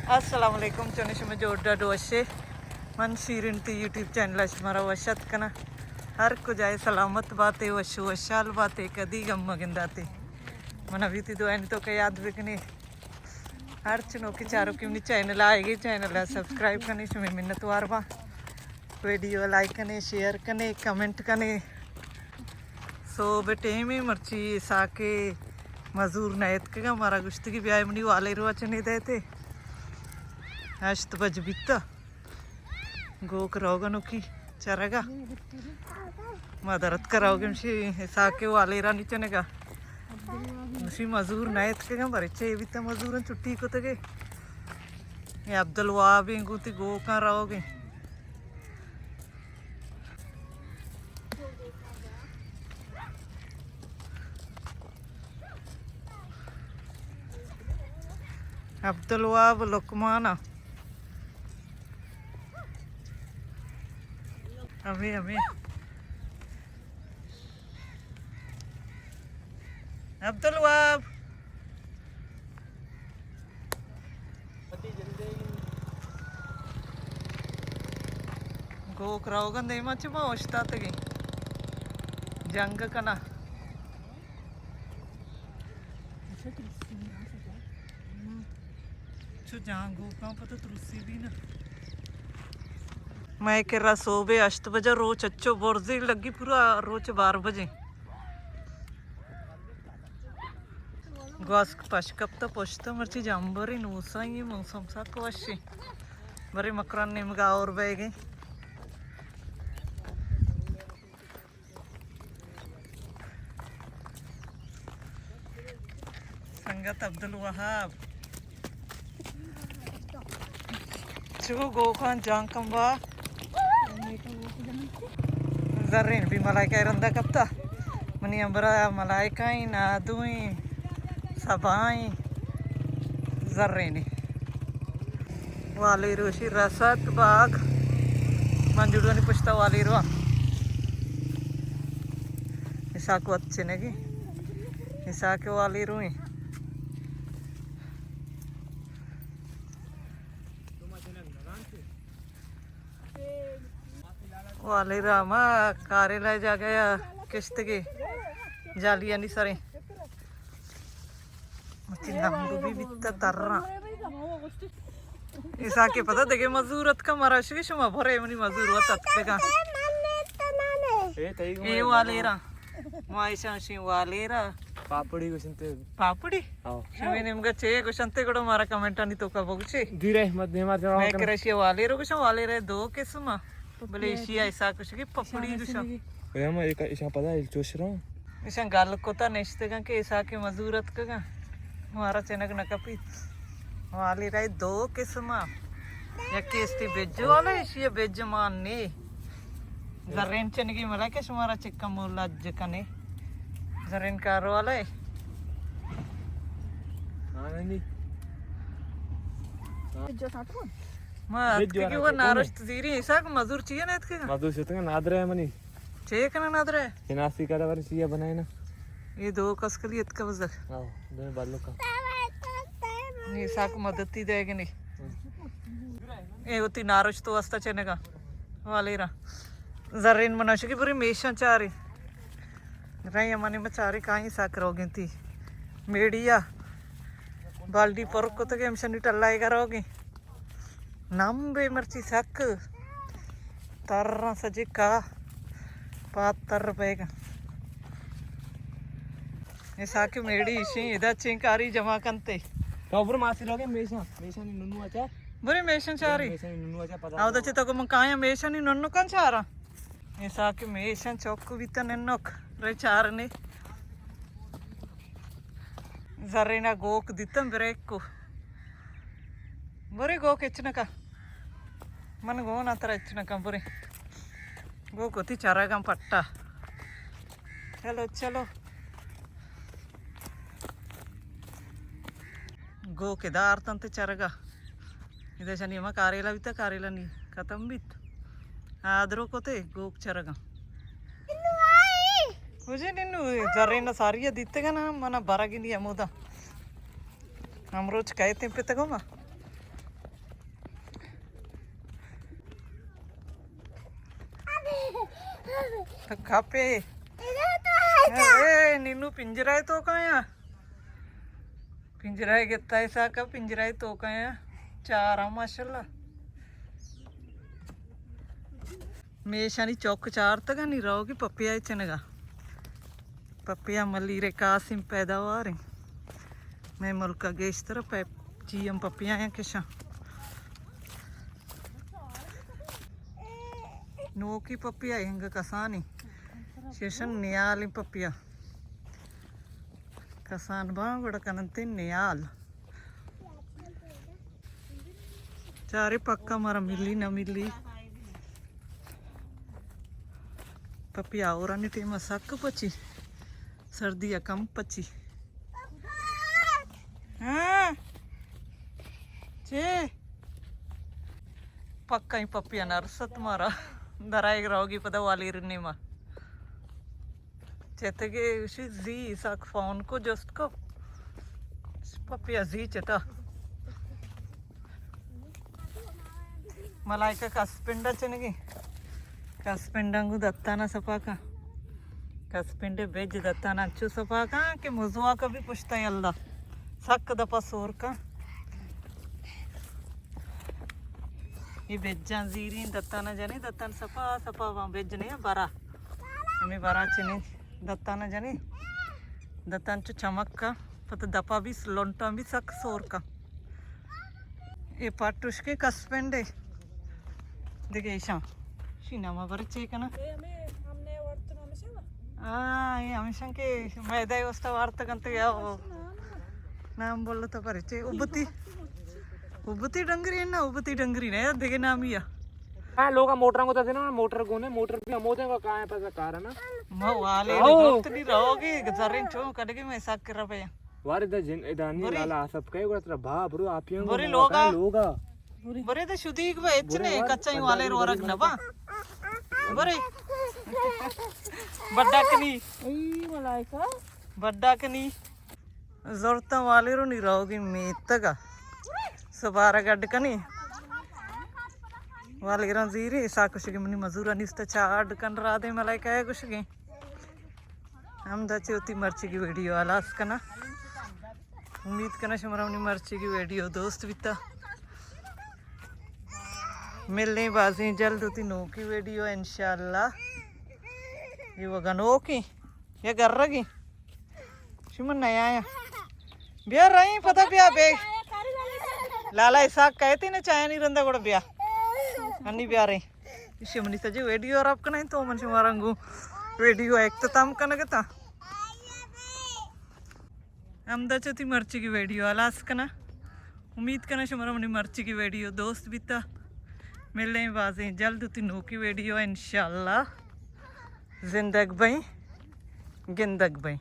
السلام علیکم، چون شما جوڑ ڈاڈ وشے؟ من شیرین تی یوٹیوب چینل ءَ شمارا وش اتک کناں۔ ہر کجائے سلامت باتے، وش و وشحال باتے، کدی غم مگنداتے۔ من ابھی تی دعائیں تو کہ یاد بکنے۔ ہر چنوکی چاروکی منی چینل آئے گی، چینل ءَ سبسکرائب کنے، شمے منتوار باں۔ ویڈیو لائک کنے، شیئر کنے، کمنٹ کنے۔ سوب ٹیمے مرچی اساکے مزور نہ اتکگا، مارا گوشتگی بیائے منی والیرو ءَ چنے دیتے۔ ہشت بج بیتا۔ گوک روگا نوکی چرگا۔ ما درت کراوگے مشی اساکے والیرانی چنگا۔ مشی مزور نہ اتکگا، برے چے بیتا مزورن چھٹی کتگے۔ اے عبدالوہاب ایں گوں تی گوکاں روگے۔ عبدالوہاب لقمان۔ ہمے، ہمے۔ عبدالوہاب۔ گوک روگن دیما چہ ما اوشتاتگیں۔ جنگ کنا۔ چو جاں گوکاں پتہ ترسی بھی نہ۔ مئے کرا صوبے ہشت بجہ روچ اچو برزی لگی، پورا روچ بار بجے۔ گواسک پش کپتہ پشت، مرچی جمبریں، نوسائی موسم سک وشیں۔ برے مکران نیمگا اور بیگیں۔ سنگت عبدالوہاب۔ چو گوکاں جان کمبا۔ زرین بھی ملائکہ رندا کپتا۔ منی امبرا ملائکہ ایں، نادو ایں، سبا ایں، زرین ایں۔ والیرو شی رسات باغ۔ من جڑوانی پشتا والیرو۔ اساک وت چنگی۔ اساک والیرو ایں۔ والیرا ما کاریلا جاگہ یا کشتگی جالیانی سریں۔ مچی نمبو بھی بیتا ترا۔ اساکے پتہ دگہ مزور اتکا، مارا شگی شما برے منی مزور وت اتکگا۔ اے والیرا۔ ما ایشاں شی والیرا۔ پاپڑی گوشنتے۔ پاپڑی؟ ہاں۔ شمے نیمگا چے گوشنتے گڑا مارا کمنٹانی توکا بگوشے۔ دیر احمد نے مار جواب مئے کرا۔ کرا شی والیرو گوشاں، والیرا دو قسم آ۔ بلے ایشی ءَ ایسا کشگی پپڑی گوشاں۔ اے ہم ایک ایشاں پدا چوش رہا۔ ایشاں گل کتا نشتگاں کہ ایسا کے مزور اتکگاں۔ مارا چنگ نہ کپیت۔ والیرا دو قسم آ۔ یکے استی بج والا، ایشی بج مان نے۔ زرین چنگی ملا کہ شمارا چکم و لج کنے۔ زرین کارو والا ہے۔ ہاں، نہیں۔ جو ساتھ کن۔ ما بج اتکگی جوارا وہ کون ہے؟ نارشت زیری ایسا کہ مزور چیئے نہ اتکگا؟ مزور شتگا نادرہ ہے منی۔ چے کنا نادرہ ہے؟ شناسی کارڈ ورن چیئے بنائے نا۔ یہ دو کس کے لیے اتکا بزر۔ ہاں، دو بالو کا۔ یہ ساک مدتی دے گنی۔ اے وتی نارشت واسطہ چنگا۔ والیرا۔ زرین مناشکی بری میشاں چاری۔ رہی منی مچاری کائیں ساک روگیں تی۔ میڈیا۔ بالڈی پر کتگے ہمشنی ٹلائے گا روگیں۔ نم بے مرچی سک۔ تر سجے کا۔ پات تر بیگا۔ اے ساکے میڑی ایشیں، ادا چینکاری جمع کنتے۔ تو بر ماسی لوگے میشاں، میشانی ننو اچا۔ برے میشاں چاری۔ میشانی ننو اچا پدا۔ آو دچے تو من کایا میشانی ننو کن چارا۔ اے ساکے میشاں چوک بیتا ننوک۔ رے چارنے۔ زرینا گوک دیتن بریک کو۔ برے گوک اچنکا۔ من گون اتر اچنکا برے۔ گوک وتی چرگاں پٹا۔ چلو، چلو۔ گوک دار تنت چرگا۔ ادا شنی ہما کاریلا بیتا، کاریلا نی ختم بیت۔ آدرو کتے گوک چرگا۔ مجھے ننو زرین ساری دیتگا نا، منا برگی نی ہمودا۔ ہم روچ کئے تیم پتگو ما۔ تو کپے۔ اے، نینو پنجرہ ءِ توکا یا؟ پنجرہ ءَ گتا ہے ساکا، پنجرہ ءِ توکا یا۔ چار آ ماشاءاللہ۔ میشانی چوک چارتگا نی روگی پپیا چنگا۔ پپیا ملیر ءِ کاسیں پیداوار ایں۔ مئے ملک ءَ گیشتر پپ-، جی ایم پپیا ایں کشاں۔ نوکی پپیا انگا کسانی۔ شیشن نیالیں پپیا۔ کسان باں گڑا کننتے نیال۔ چارے پکا مارا ملی نہ ملی۔ پپیا اورانی ٹیم ءَ سک پچی، سردی ءَ کم پچی۔ ہاں۔ چے؟ پکا ہی پپیا نرست مارا۔ درائے روگی پدا والی رنی ما۔ چتگے اشی زی ساک فون کو جست کو۔ پپیا زی چتا۔ ملائکہ کس پنڈا چنگی۔ کس پنڈا گو دتانا سپا کا۔ کس پنڈے بیج دتانا انچو سپا کا کہ مزوا کا بھی پشتا اللہ۔ سک دپا سور کا۔ یہ بیجان زیرین دتانا جنی دتان سپا سپا وان بیج نہیں برا۔ ہمیں برا چنی دتان جنی، دتان چو چمک کا، پتہ دپا بھی لنٹاں بھی سک سور کا۔ اے پٹوش کے کس پنڈے دگہ ایشاں۔ شی ناما بر چے کنا؟ ہاں، یہ ہمیشہ کے میدہ واسطہ وارتا کنتے یا وہ نام بولو تو پر چے ابتی۔ ابتی ڈنگری نا، ابتی ڈنگری نا، دگہ نامی یا۔ ہاں، لوگا موٹراں کو تو دینا، موٹر گونے، موٹر بھی ہمودے کو کائیں پسا کارنا۔ ما والے آؤ۔ دوست نہیں رہوگی، زرین چون کڈگی میں ساک کر رہا۔ وارے دا جن، اے دانی بری۔ لالا آسپ کئے گڑا ترا با برو آپیاں بری گو لوگا۔ لوگا۔ بری دا شدیگ با اچنے، بری وار کچا ہی والے رو رکھ نبا۔ بری۔ بڈا کنی۔ ای ملائکہ۔ بڈا کنی۔ زرتاں والیرو نی روگی میتگا۔ سبارہ گڈ کنی۔ والیراں زیری، ساکوشگی منی مزورا نیست چا اڈ کن را دے ملائکہ گوشگی۔ ہمدا چہ وتی مرچیگی ویڈیو ہلاس کنا۔ امید کنا شمارا منی مرچیگی ویڈیو دوست بیتا۔ ملیں بازیں جلد وتی نوکی ویڈیو انشاءاللہ۔ یہ وگا نوکی۔ یا گرگی۔ شما نیایا۔ بیا رہی پتہ بیا بے۔ لالا اسحاق کہتی نا چایانی رندا گڑا بیا۔ انی بیا رہی۔ شمنی سجی ویڈیو رب کنائیں تو من شما رنگو ویڈیو اختتام کنگتا۔ ہمدا چہ وتی مرچیگی ویڈیو ہلاس کنا۔ امید کنا شمارا منی مرچیگی ویڈیو دوست بیتا۔ ملیں بازیں جلد وتی نوکی ویڈیو انشاءاللہ۔ زندگ بئیں، گندگ بئیں۔